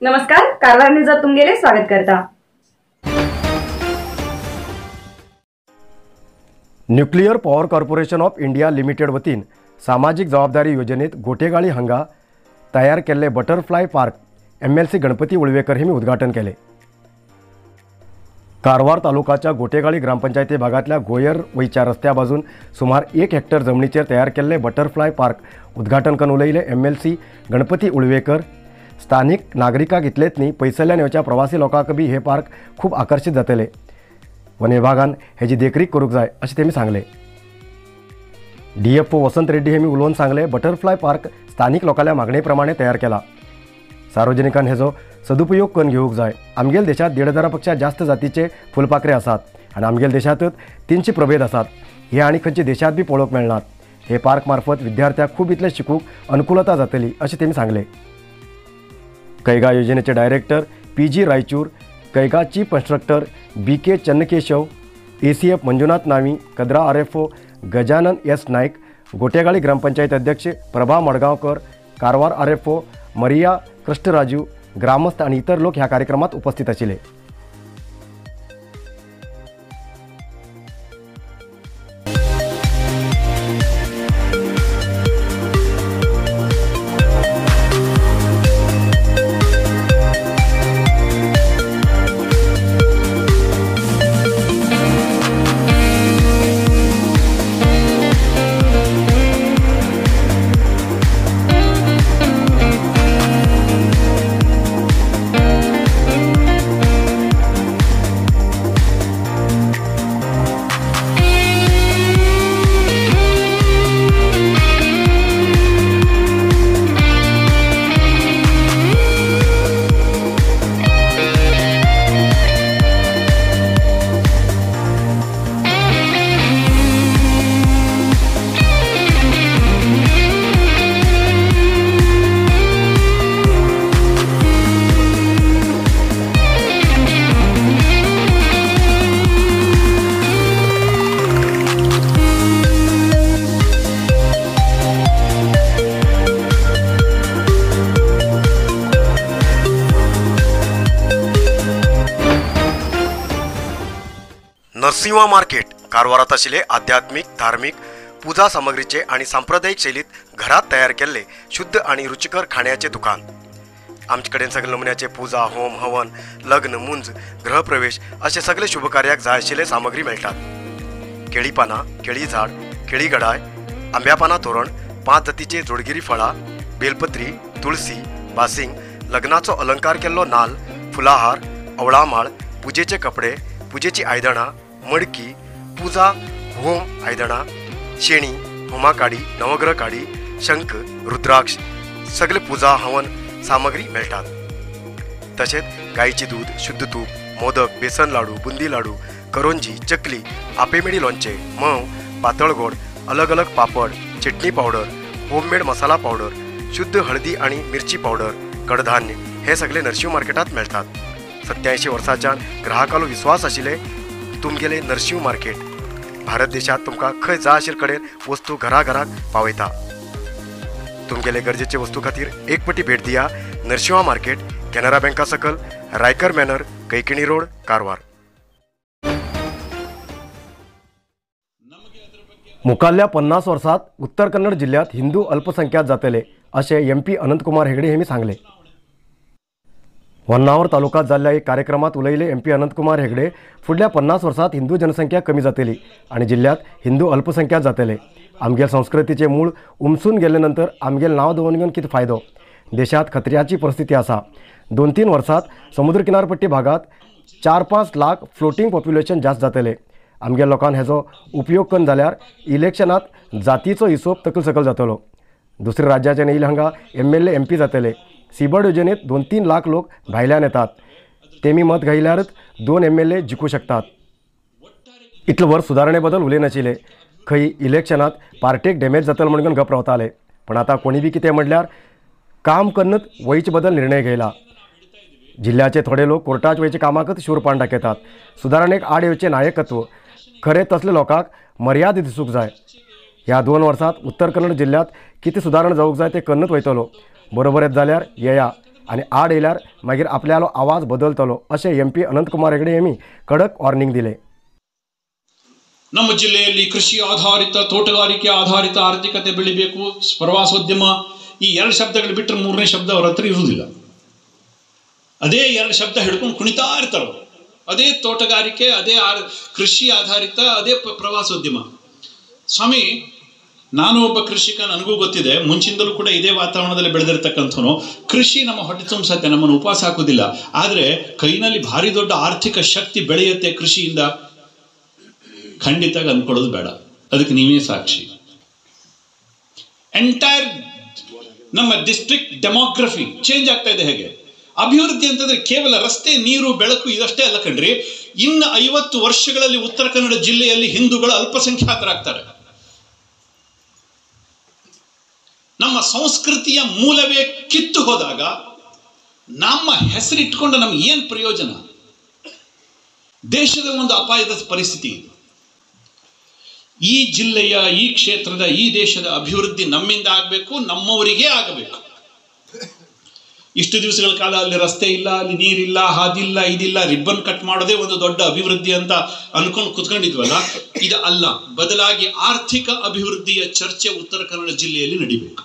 नमस्कार, कारवार न्यूजात तुमगेले स्वागत करता। Nuclear power corporation of India limited वतीन सामाजिक जबाबदारी योजनेत गोटेगाळी हांगा तयार केल्ले butterfly park MLC Ganpati Ulvekar हेमी उद्घाटन केले। कारवार तालुकाच्या गोटेगाळी ग्रामपंचायती भागातल्या गोयर वयच्या रस्त्या बाजून सुमार 1 हेक्टर जमनीचेर तयार केल्ले बटरफ्लाय पार्क उद्घाटन करून उलयले एमएलसी गणपती उळवेकर। स्थानिक नागरिकांक इतलेच न्ही पयसुल्ल्यान येवच्या प्रवासी लोकांक बी हे पार्क खूब आकर्शीत जातले। वन विभागान हेजी देखरेख करूंक जाय अशें तेमी सांगले। डीएफओ वसंत रेड्डी हेमी उलोवन सांगले, बटरफ्लाय पार्क स्थानिक लोकांल्या मागणे प्रमाणे तयार केला। सार्वजनिकान हेजो सदुपयोग करून घेवंक जाय। आमगेल देशात 1500 पेक्षा जास्त जातीचे फुलपाखरे आसात आनी आमगेल देशांतच 300 प्रभेद आसात। हे आनी खंयच्या देशांत बी पळोवंक मेळनात। हे पार्क मार्फत विद्यार्थ्यांक खूब इतले शिकूंक अनुकूलता जातली अशें तेमी सांगले। कैगा योजनेचे director PG Raichur, Kaiga chief instructor BK Channakeshav, ACF Manjunath Navi, Kadra RFO Gajanan S Naik, Gotegali gram panchayat अध्यक्ष प्रभा मडगांवकर, कारवार आरएफओ मरिया कृष्णराजू, ग्रामस्थ आणि इतर लोक ह्या कार्यक्रमात उपस्थित आशिल्ले। नरसिंहा मार्केट कारवारात आशिल्ले आध्यात्मिक, धार्मिक पूजा सामग्रीचे आणि सांप्रदायिक शैलीत घरात तयार केल्ले शुद्ध आणि रुचिकर खाण्याचे दुकान। आमचे कडेन सगळे नमुन्याचे पूजा, होम, हवन, लग्न, मुंज, गृहप्रवेश असे सगळे शुभकार्याक जाय आशिल्ले सामग्री मेळटात। केळी पानां, केळी झाड, केळी गडाय, आंब्या पानां तोरण, 5 जातीचे जोडगिरी फळां, बेलपत्री, तुळसी, बासिंग, लग्नाचो अलंकार केल्लो नाल, फुलाहार, अवळामाळ, पुजेचे कपडे, पुजेची आयदनां, मडकी, पूजा होम आयदनां, शेणी, होमाकाडी, नवग्रह काडी, शंख, रुद्राक्ष सगळे पूजा हवन सामग्री मेळटात। तशेंच गायचे दूध, शुद्ध तूप, मोदक, बेसन लाडू, बुंदी लाडू, करोंजी, चकली, आपेमेडी लोणचें, म्होंव, पातळ गोड, अलग अलग पापड, चटणी पावडर, होममेड मसाला पावडर, शुद्ध हळदी आणि मिरची पावडर, कडधान्य हे सगळे नरशिंव मार्केटात मेळटात। 87 वर्सांच्यान ग्राहकालो विश्वास आशिल्ले तुमगेले नरशिंव मार्केट भारत देशात तुमकां खंय जाय आशिल्ले कडेन वस्तू घराघराक पावयता। तुमगेले गरजेचे वस्तू खातीर एक पटी भेट दिया नरशिंहा मार्केट, कॅनरा बँका सकल, रायकर मॅनर, कैकिणी रोड, कारवार। मुखाल्ल्या 50 वर्सात उत्तर कन्नड जिल्ह्यात हिंदू अल्पसंख्याक जातले अशें एमपी अनंतकुमार हेगडे हेमी सांगले। होन्नावर तालुक्यात जाल्ल्या एक कार्यक्रमात उलयले एमपी अनंतकुमार हेगडे, फुडल्या 50 वर्सात हिंदू जनसंख्या कमी जातली आणि जिल्ह्यात हिंदू अल्पसंख्याक जातले। आमगेल संस्कृतीचे मूळ उमसून गेले नंतर आमगेल नाव दवरून घेवन कितें फायदो? देशात खतऱ्याची परिस्थिती आसा। 2-3 वर्सात समुद्र किनारपट्टी भागात 4-5 लाख फ्लोटिंग पॉप्युलेशन जास्त जातले। आमगेल लोकांक हेजो उपयोग करून जाल्यार इलेक्शनात जातीचो हिशोब तकल सकल जातलो। दुसऱ्या राज्याच्यान येयले हांगा एमएलए एमपी जातले। सीबर्ड योजनेत 2-3 लाख लोक भायल्यान येतात। तेमी मत घायल्यारच 2 एमएलए जिखूं शकतात। इतले वर्स सुदारणे बद्दल उलयनाशिल्ले, खंय इलेक्शनात पार्टेक डॅमेज जातलो म्हणून गप रावताले। पण आतां कोणी बी कितें म्हणल्यार काम करनच वयचे बद्दल निर्णय घेयला। जिल्ह्याचे थोडे लोक कोर्टात वयचे कामाकच शूरपान दाखयतात। सुदारणेक आड येवचें नायकत्व खरें तसले लोकांक मर्याद दिसूंक जाय। ह्या 2 वर्सात उत्तर कन्नड जिल्ह्यात कितें सुदारणा जावंक जाय तें कन्नच वयतलो। बरोबर येत जाल्यार येया, आनी आड येयल्यार मागीर आपल्यालो आवाज बदलतलो अशें एम पी अनंतकुमार हेगडे हेमी कडक वॉर्निंग दिलें. ನಮ್ಮ ಜಿಲ್ಲೆಯಲ್ಲಿ ಕೃಷಿ ಆಧಾರಿತ, ತೋಟಗಾರಿಕೆ ಆಧಾರಿತ ಆರ್ಥಿಕತೆ ಬೆಳಿಬೇಕು, ಪ್ರವಾಸೋದ್ಯಮ, ಈ ಎರಡು ಶಬ್ದಗಳು ಬಿಟ್ಟರೆ ಮೂರನೇ ಶಬ್ದ ಅವರ ಹತ್ರ ಇರುವುದಿಲ್ಲ. ಅದೇ ಎರಡು ಶಬ್ದ ಹಿಡ್ಕೊಂಡು ಕುಣಿತಾ ಇರ್ತಾರೆ. ಅದೇ ತೋಟಗಾರಿಕೆ, ಅದೇ ಕೃಷಿ ಆಧಾರಿತ, ಅದೇ ಪ್ರವಾಸೋದ್ಯಮ. ಸ್ವಾಮಿ, ನಾನು ಒಬ್ಬ ಕೃಷಿಕ, ನನಗೂ ಗೊತ್ತಿದೆ, ಮುಂಚಿಂದಲೂ ಕೂಡ ಇದೇ ವಾತಾವರಣದಲ್ಲಿ ಬೆಳೆದಿರ್ತಕ್ಕಂಥನು. ಕೃಷಿ ನಮ್ಮ ಹೊಟ್ಟೆ ತುಂಬಿಸತ್ತೆ, ನಮ್ಮನ್ನು ಉಪವಾಸ ಹಾಕೋದಿಲ್ಲ. ಆದರೆ ಕೈನಲ್ಲಿ ಭಾರಿ ದೊಡ್ಡ ಆರ್ಥಿಕ ಶಕ್ತಿ ಬೆಳೆಯುತ್ತೆ ಕೃಷಿಯಿಂದ, ಖಂಡಿತ ಅಂದ್ಕೊಳ್ಳೋದು ಬೇಡ. ಅದಕ್ಕೆ ನೀವೇ ಸಾಕ್ಷಿ. ಎಂಟೈರ್ ನಮ್ಮ ಡಿಸ್ಟ್ರಿಕ್ಟ್ ಡೆಮೋಗ್ರಫಿ ಚೇಂಜ್ ಆಗ್ತಾ ಇದೆ. ಹೇಗೆ ಅಭಿವೃದ್ಧಿ ಅಂತಂದ್ರೆ ಕೇವಲ ರಸ್ತೆ, ನೀರು, ಬೆಳಕು ಇದಷ್ಟೇ ಅಲ್ಲ ಕಣ್ರಿ. ಇನ್ನು 50 ವರ್ಷಗಳಲ್ಲಿ ಉತ್ತರ ಕನ್ನಡ ಜಿಲ್ಲೆಯಲ್ಲಿ ಹಿಂದೂಗಳು ಅಲ್ಪಸಂಖ್ಯಾತರಾಗ್ತಾರೆ. ನಮ್ಮ ಸಂಸ್ಕೃತಿಯ ಮೂಲವೇ ಕಿತ್ತು ಹೋದಾಗ ನಮ್ಮ ಹೆಸರಿಟ್ಕೊಂಡು ನಮ್ಗೆ ಏನು ಪ್ರಯೋಜನ? ದೇಶದ ಒಂದು ಅಪಾಯದ ಪರಿಸ್ಥಿತಿ ಇದು. ಈ ಜಿಲ್ಲೆಯ, ಈ ಕ್ಷೇತ್ರದ, ಈ ದೇಶದ ಅಭಿವೃದ್ಧಿ ನಮ್ಮಿಂದ ಆಗಬೇಕು, ನಮ್ಮವರಿಗೇ ಆಗಬೇಕು. ಇಷ್ಟು ದಿವಸಗಳ ಕಾಲ ಅಲ್ಲಿ ರಸ್ತೆ ಇಲ್ಲ, ಅಲ್ಲಿ ನೀರಿಲ್ಲ, ಹಾದಿಲ್ಲ, ಇದಿಲ್ಲ, ರಿಬ್ಬನ್ ಕಟ್ ಮಾಡೋದೇ ಒಂದು ದೊಡ್ಡ ಅಭಿವೃದ್ಧಿ ಅಂತ ಅನ್ಕೊಂಡು ಕುತ್ಕೊಂಡಿದ್ವಲ್ಲ, ಇದು ಅಲ್ಲ. ಬದಲಾಗಿ ಆರ್ಥಿಕ ಅಭಿವೃದ್ಧಿಯ ಚರ್ಚೆ ಉತ್ತರ ಕನ್ನಡ ಜಿಲ್ಲೆಯಲ್ಲಿ ನಡಿಬೇಕು.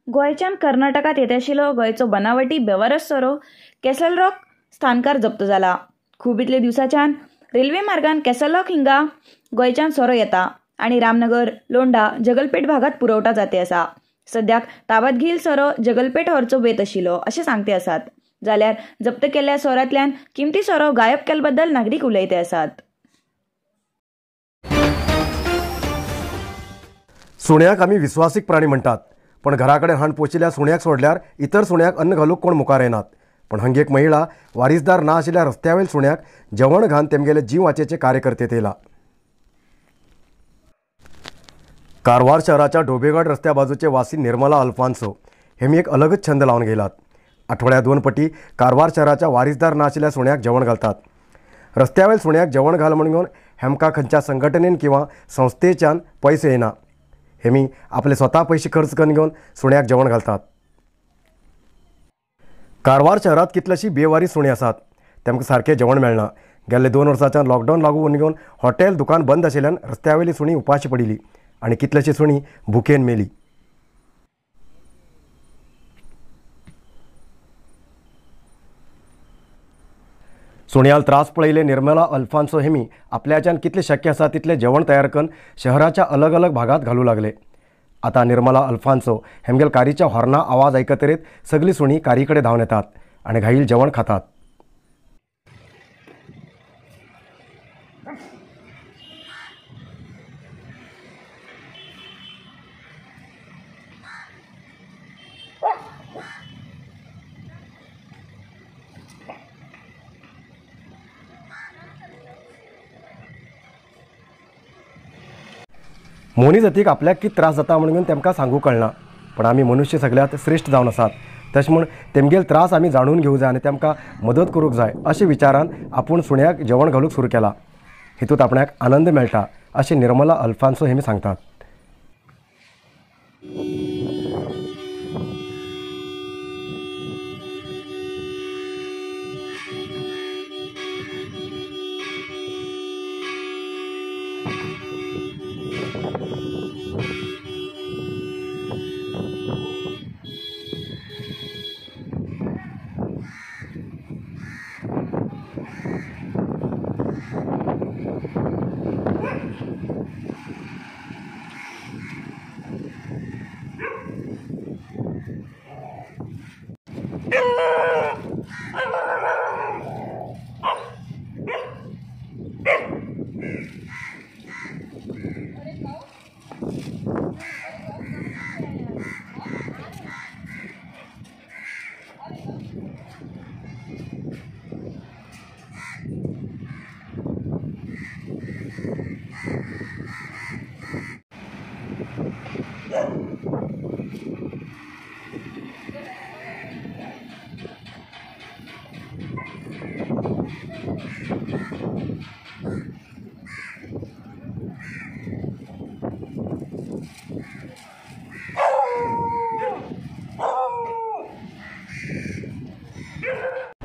गोंयच्यान कर्नाटकांत येत आशिल्लो गोंयचो बनावटी बेवारस सोरो कॅसलरॉक स्थानकार जप्त जाला. खूब इतले दिवसाच्यान रेल्वे मार्गान कॅसलरॉक हिंगा गोंयच्यान सोरो येता आनी रामनगर, लोंडा, जगलपेठ भागात पुरवठा जाते आसा. सद्याक ताब्यांत घेईल सोरो जगलपेठ व्हरचो बेत आशिल्लो अशें सांगते आसात. जाल्यार जप्त केल्ल्या सोऱ्यांतल्यान किमती सोरो गायब केल्ले बद्दल नागरीक उलयते आसात. सुण्याक आमी विश्वासीक प्राणी म्हणटात, पण घरा कडेन हाण पोशिल्ल्या सुण्याक सोडल्यार इतर सुण्याक अन्न घालूंक कोण मुखार येनात. पण हंगे एक महिला वारीसदार ना आशिल्ल्या रस्त्यावेल सुण्याक जेवण घालून तेमगेले जीव वाचेचे कार्य करतेत येयला. कारवार शहराच्या डोबेघाट रस्त्या बाजूचे वासी निर्मला अल्फान्सो हेमी एक अलगच छंद लावन घेयलात. आठवड्या 2 पटी कारवार शहराच्या वारीसदार ना आशिल्ल्या सुण्याक जेवण घालतात. रस्त्यावेल सुण्याक जेवण घाल म्हणून हेमकां खंयच्या संघटनेन किंवा संस्थेच्यान पयशे येना. हेमी आपले स्वता पयशे खर्च करून घेवन सुण्याक जेवण घालतात. कारवार शहरात कितलेशी बेवारी सुणी आसात, तेमकां सारकें जेवण मेळना. गेल्ले 2 वर्सांच्यान लॉकडावन लागू करून घेवन हॉटेल, दुकान बंद आशिल्ल्यान रस्त्यावेली सुणी उपाशी पडिल्ली आनी कितलेशी सुणी भुकेन मेली. सुण्याल त्रास पळयले निर्मला अल्फान्सो हेमी आपल्याच्यान कितले शक्य आसा तितले जेवण तयार करून शहराच्या अलग अलग भागात घालू लागले. आता निर्मला अल्फान्सो हेमगेल कारीच्या हॉर्ना आवाज आयकतरीत सगळी सुणी कारीकडे धांवन येतात आणि घाईल जेवण खातात. मोनी जातीक आपल्याक कितें त्रास जाता म्हणून तेमकां सांगूंक कळना, पण आमी मनुष्य सगळ्यांत श्रेश्ठ जावन आसात. तशें म्हूण तेमगेल त्रास आमी जाणून घेवंक जाय आनी तेमकां मदत करूंक जाय अशें विचारान आपूण सुण्याक जेवण घालूंक सुरू केलां. हितूंत आपणाक आनंद मेळटा अशें निर्मला अल्फान्सो हेमी सांगतात.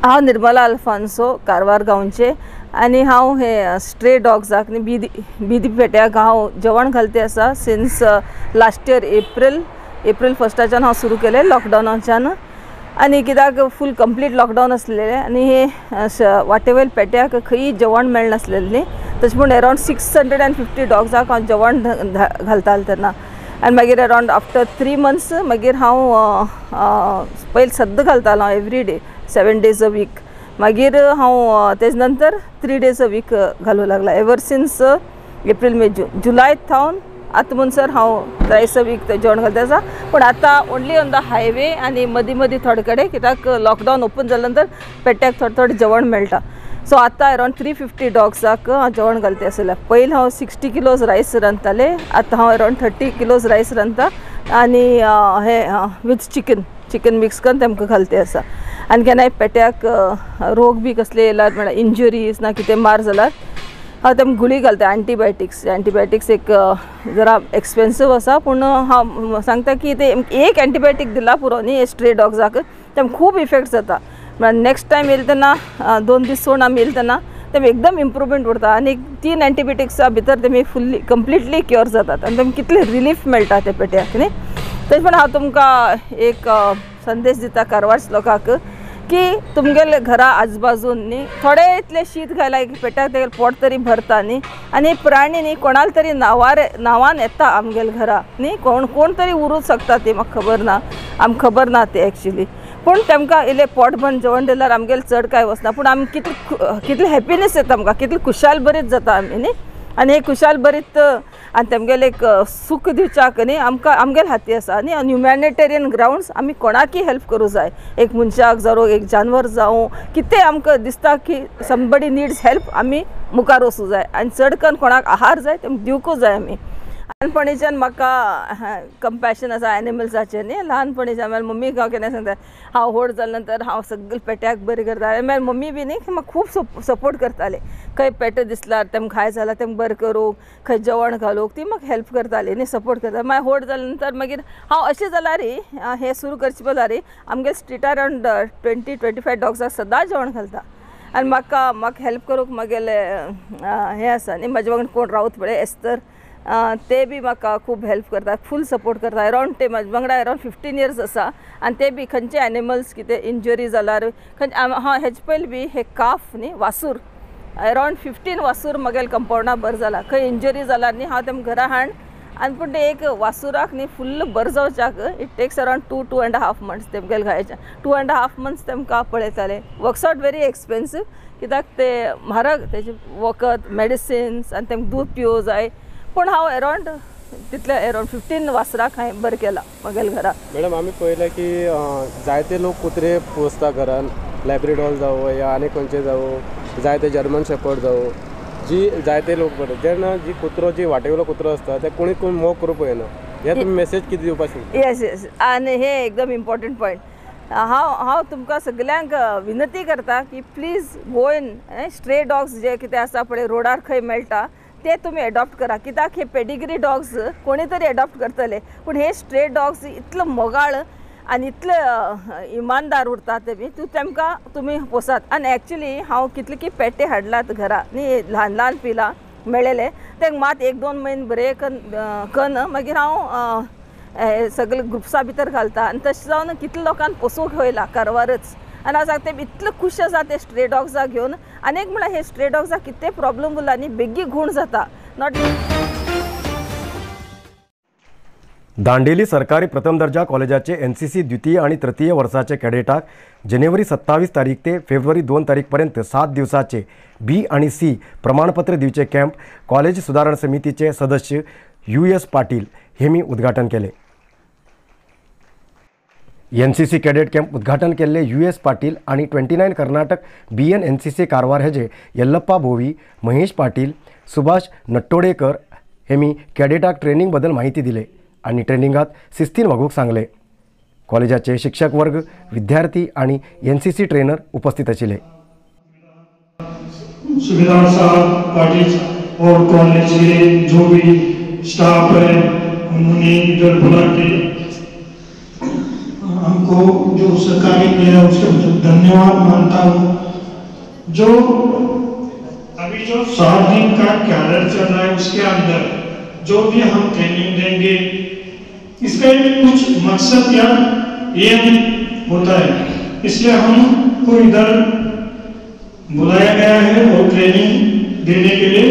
हांव निर्मला अल्फान्सो कारवार गांवचे आनी हांव हे स्ट्रे डॉग्साक न्ही बिदी पेट्याक हांव जेवण घालते आसा सिन्स लास्ट इयर एप्रील फस्टाच्यान हांव सुरू केलें लॉकडावनाच्यान. आनी कित्याक फूल कंप्लीट लॉकडावन आसलेलें आनी हे वाटेवयले पेट्याक खंयी जेवण मेळनासलेलें न्ही, तशें म्हूण अरावंड 650 डॉग्साक हांव जेवण घालतालें तेन्ना. आनी मागीर अरावंड आफ्टर 3 मंथ्स मागीर हांव पयलीं सद्दां घालतालो हांव every day 7 days a week. मागीर हांव तेज नंतर 3 डेज अ वीक घालूं लागला ever since April May June जुलाय थावन आतां म्हणसर हांव थ्रायस अ वीक जेवण घालता आसा. पूण आतां ओन्ली ऑन the highway आनी मदीं मदीं थोडे कडेन कित्याक लॉकडावन ओपन जाल्या नंतर पेट्याक थोडें थोडें जेवण मेळटा. सो आतां अरावंड 350 डॉग्साक हांव जेवण घालते आसलें. पयलीं हांव 60 किलोज रायस रांदतालें, आतां हांव अरावंड 30 किलोज रायस रांदता आनी हे विथ चिकन मिक्स करून तेमकां घालते आसा. आनी केन्नाय पेट्याक रोग बी कसले येयल्यार म्हळ्यार इंजुरीज ना कितें मार जाल्यार हांव तेमकां गुळी घालता एंटीबायोटिक्स. एंटीबायोटिक्स एक जरा एक्सपेन्सीव आसा पूण हांव सांगता की ते एक एंटीबायोटीक दिला पुरो न्ही स्ट्रे डॉग्साक तेमकां खूब इफेक्ट जाता. म्हळ्यार नेक्स्ट टायम येयले तेन्ना 2 दीस सोडून आमी येयले तेन्ना तेमी एकदम इम्प्रूवमेंट उरता आनी 3 एंटीबायोटिक्सा भितर तेमी फुल्ली कंप्लिटली क्युअर जातात आनी तेमकां कितले रिलीफ मेळटा ते पेट्याक न्ही. तशें म्हण हांव तुमकां एक संदेश दिता कारवार लोकांक की तुमगेले घरा आजबाजून न्ही थोडे इतले शीत घायला एक पेट्याक तेगेले पोट तरी भरता न्ही. आनी प्राणी न्ही कोणाल तरी नांवान येता आमगेले घरा न्ही, कोण कोण तरी उरूंक शकता ती म्हाका खबर ना, आमकां खबर ना ते एक्चुली. पूण तेमकां इल्लें पोट भरून जेवण दिल्यार आमगेलें चड कांय वचना, पूण आमी कितले हॅपिनेस येता आमकां, कितले खुशाल बरीत जाता आमी न्ही. आनी हे खुशाल बरीत आनी तेमगेलें एक सूख दिवच्याक न्ही आमकां आमगेले हाती आसा. आनी ह्युमॅनिटेरियन ग्रावंड्स आमी कोणाकय हेल्प करूं जाय, एक मनशाक जावं एक जानवर जावं कितें आमकां दिसता की समबडी नीड्स हेल्प आमी मुखार वचूं जाय आनी चड करून कोणाक आहार जाय तेमकां दिवकूच जाय आमी. ल्हानपणीच्यान म्हाका कंपॅशन आसा एनिमल्साचें न्ही. ल्हानपणीच्यान म्हाज्या मम्मीक हांव केन्ना सांगता हांव व्हड जाले नंतर हांव सगळें पेट्याक बरें करता. आनी म्हाज्या मम्मी बी न्ही म्हाका खूब सपोर्ट करताली, खंय पेटो दिसल्यार तेमकां खाय जाल्यार तेमकां बरें करूंक, खंय जेवण घालूंक ती म्हाका हेल्प करताली न्ही, सपोर्ट करताली. मागीर व्हड जाले नंतर मागीर हांव अशें जाल्यार हें सुरू करचें पडल्यार आमगे स्ट्रिटार अरावंड 20-25 डॉग्साक सदां जेवण घालता. आनी म्हाका हेल्प करूंक म्हागेलें हें आसा न्ही, म्हाजे वांगडा कोण रावता पळय एस्तर, ते बी म्हाका खूब हेल्प करता, फूल सपोर्ट करता. अरावंड ते म्हाजे वांगडा अरावंड 15 इयर्स आसा आनी ते बी खंयचे एनिमल्स कितें इंजरी जाल्यार खंयचे हांव हेजे पयलीं बी हे काफ न्ही वासूर अरावंड 15 वासूर म्हगेले कंपावंडा बरें जाला. खंय इंजरी जाल्यार न्ही हांव तेमकां घरा हाड आनी पूण ते एक वासुराक न्ही फुल्ल बरें जावच्याक it takes around 2-2.5 months तेमगेले घायचे 2.5 months तेमकां पळयताले. वर्क्स आवट वेरी एक्सपेन्सीव कित्याक ते म्हारग तेजे वखद मेडिसिन्स आनी तेमकां दूद पिवूं जाय. पूण हांव अरावंड तितले अरावंड 15 वासराक हांवें बरें केलां म्हगेल्या घरा. मॅडम आमी पळयलें की जायते लोक कुत्रे पोसता घरान, लॅब्रेडॉर जावं या आनी खंयचे जावं, जायते जर्मन शेपर्ड जावं, जी जायते लोक बरे जेन्ना जी कुत्रो जी वाटेवयलो कुत्रो आसता ते कोणी कोण मोग करूंक पळयना, हे तुमी मेसेज कितें दिवपाक शकता? येस येस, आनी हे एकदम इम्पॉर्टंट पॉयंट. हांव तुमकां सगल्यांक विनंती करता की please go in stray dogs जे कितें आसा पळय रोडार खंय मेळटा ते तुमी एडॉप्ट करा. कित्याक हे पेडिग्री डॉग्स कोणी तरी एडॉप्ट करतले, पूण हे स्ट्रे डॉग्स इतले मोगाळ आनी इतले इमानदार उरता तेमी, तूं तेमकां तुमी पोसात. आनी एक्चुली हांव कितले की पेटे हाडलात घरा न्ही, ल्हान ल्हान पिलां मेळ्ळेले तेंका मात 1-2 म्हयने बरें कन्न मागीर हांव सगळे ग्रुप्सा भितर घालता. आनी तशें जावन कितले लोकांक पोसूंक वयला कारवारच. आनी हांव सांगता ते इतले खूश आसा ते स्ट्रे डॉग्साक घेवन. आनी एक म्हळ्यार हे स्ट्रे डॉग्साक कितें प्रॉब्लम उरला न्ही, बेगीन गूण जाता. Not Dandeli सरकारी प्रथम दर्जा कॉलेजाचे एनसीसी द्वितीय आणि तृतीय वर्षाचे कॅडेटाक जानेवारी 27 तारीख ते फेब्रुवारी 2 तारीखपर्यंत 7 दिवसाचे बी आणि सी प्रमाणपत्र दिवचे कॅम्प कॉलेज सुधारणा समितीचे सदस्य यू एस पाटील हेमी उद्घाटन केले. एनसीसी कॅडेट कॅम्प उद्घाटन केल्ले यू एस पाटील आणि 29 कर्नाटक बी एन एनसीसी कारवार हेजे यल्लप्पा भोवी, महेश पाटील, सुभाष नट्टोडेकर हेमी कॅडेटाक ट्रेनिंग बद्दल माहिती दिले आणि ट्रेनिंगात शिस्तीन वागूंक सांगले. कॉलेजाचे शिक्षक वर्ग, विद्यार्थी आणि एनसीसी ट्रेनर उपस्थित आशिल्ले. सुबेदार साहब पाटिल और कॉलेज के जो भी स्टाफ है उन्होंने इधर बुला के हमको हमको जो सहकार्य किया उसके धन्यवाद मानता हूँ। जो अभी जो 7 दिन का कैलेंडर चल रहा है उसके अंदर जो भी हम ट्रेनिंग देंगे इसका कुछ मकसद या एम होता है, इसलिए हमको इधर बुलाया गया है और ट्रेनिंग देने के लिए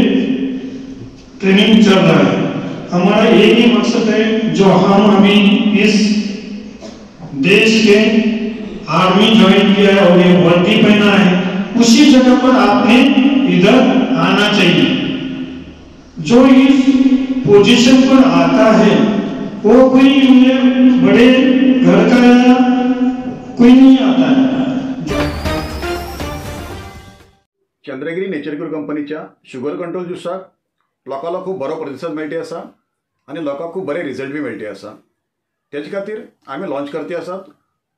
ट्रेनिंग चल रहा है। हमारा एक ही मकसद है, जो हम अभी इस देश के आर्मी ज्वाइन किया है और ये वर्दी पहना है, उसी जगह पर आपने इधर आना चाहिए। जो इस पोजीशन पर आता है वो कोई बड़े घर का या कोई नहीं आता है। चंद्रगिरी नेचर क्यूर कंपनीच्या शुगर कंट्रोल ज्युसाक लोकांलो खूब बरो प्रतिसाद मेळटी आसा आनी लोकांक खूब बरे रिजल्ट बी मेळटी आसा। तेजे खातीर आमी लॉन्च करते आसात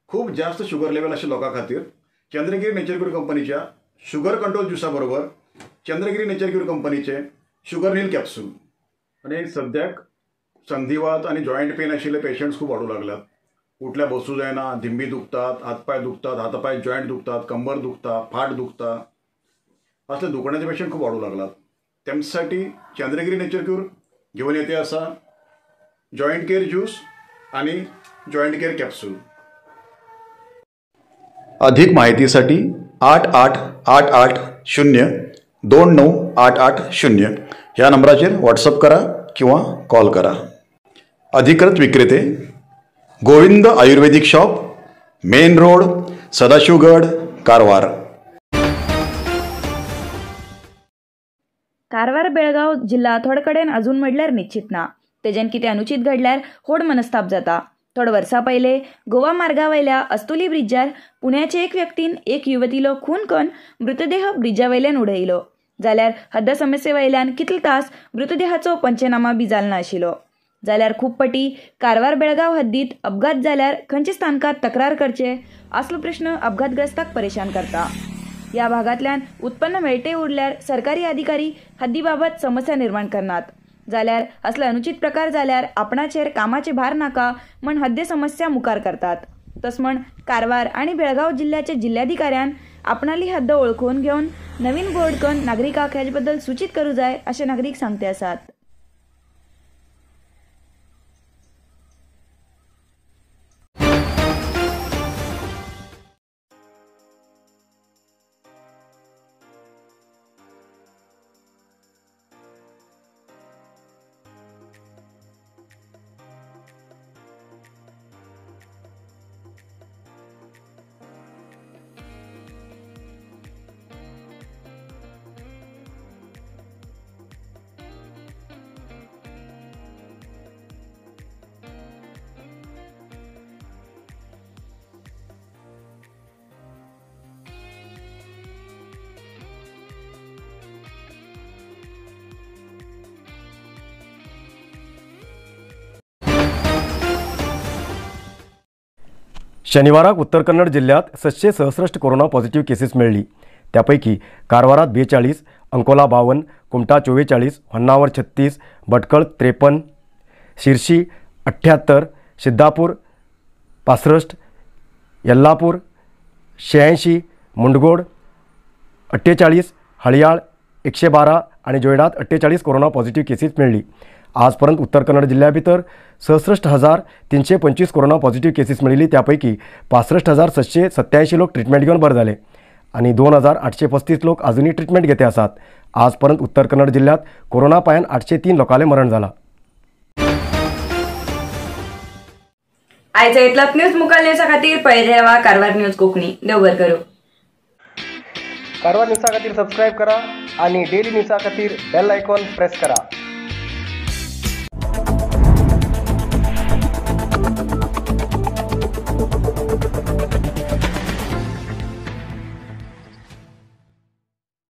खूब जास्त शुगर लेवल आशिल्ल्या लोकां खातीर चंद्रगिरी नेचर क्यूर कंपनीच्या शुगर कंट्रोल ज्युसा बरोबर चंद्रगिरी नेचर क्यूर कंपनीचे शुगर नील कॅप्सूल। आनी सद्याक संधिवात आनी जॉयंट पेन आशिल्ले पेशंट्स खूब वाडूंक लागल्यात। उठल्या बसूं जायना, धिंबी दुखतात, हातपांय दुखतात, हातपांय जॉयंट दुखतात, कंबर दुखता, फाट दुखता, असले दुखण्याचे पेशंट खूब वाडूंक लागलात। तेमसाठी चंद्रगिरी नेचर क्यूर घेवन येते आसा जॉयंट केअर ज्यूस आणि जॉयंट केअर कॅप्सूल। अधिक माहितीसाठी 8 8 8 8 0 2 9 8 8 0 ह्या नंबराचेर व्हॉट्सअप करा किंवा कॉल करा। अधिकृत विक्रेते Govind Ayurvedic shop, main road, Sadashivgad, Karwar. Karwar Belgaum जिल्हा थोडे कडेन अजून म्हणल्यार निश्चित ना, तेजेन कितें अनुचित घडल्यार होड मनस्ताप जाता। थोडे वर्सां पयले गोवा मार्गा वयल्या अस्तुली ब्रिजार पुण्याचे एक व्यक्तीन एक युवतीलो खून करून मृतदेह ब्रिजा वयल्यान उडयलो, जाल्यार हद्द समस्ये वयल्यान कितले तास मृतदेहाचो पंचनामा बी जाल नाशिल्लो। जाल्यार खूब पटी कारवार बेळगांव हद्दीत अपघात जाल्यार खंयच्या स्थानकात तक्रार करचे असलो प्रश्न अपघातग्रस्ताक परेशान करता। या भागांतल्यान उत्पन्न मेळटे उरल्यार सरकारी अधिकारी हद्दीबाबत समस्या निर्माण करनात, जाल्यार असले अनुचित प्रकार जाल्यार आपणाचेर कामाचे भार नाका म्हण हद्द समस्या मुखार करतात। तस म्हण कारवार आनी बेळगांव जिल्ल्याचे जिल्ल्याधिकाऱ्यान आपणाली हद्द ओळखून घेवन नवीन बोर्ड करून नागरिकांक हेजे बद्दल सूचित करूं जाय अशें नागरीक सांगते आसात। शनिवाराक उत्तर कन्नड जिल्ह्यात 766 कोरोना पॉझिटिव्ह केसेस मेळ्ळी। त्यापैकी कारवारात 42, अंकोला 52, कुमठा 44, होन्नावर 36, भटकळ 53, शिरशी 78, सिद्धापूर 65, यल्लापूर 86, मुंडगोड 48, हळियाळ 112 आणि जोयडात 48 कोरोना पॉझिटिव्ह केसेस मेळ्ळी। आजपर्यंत उत्तर कन्नड जिल्ह्याभितर 66,325 कोरोना पॉझिटिव्ह केसेस मेळिल्ली। त्यापैकी 65,787 लोक ट्रिटमेंट घेवन बरे जाले आनी 2,835 लोक अजूनय ट्रिटमेंट घेते आसात। आजपर्यंत उत्तर कन्नड जिल्ह्यात कोरोना पायान 803 लोकांले मरण जाला। आयचा इतलोच न्यूज मुखार न्यूजा खातीर पळयत रावा कारवार न्यूज कोंकणी। देव बरें करूं। कारवार न्यूजा खातीर सबस्क्रायब करा आनी डेली न्यूजा खातीर बेल आयकॉन प्रेस करा।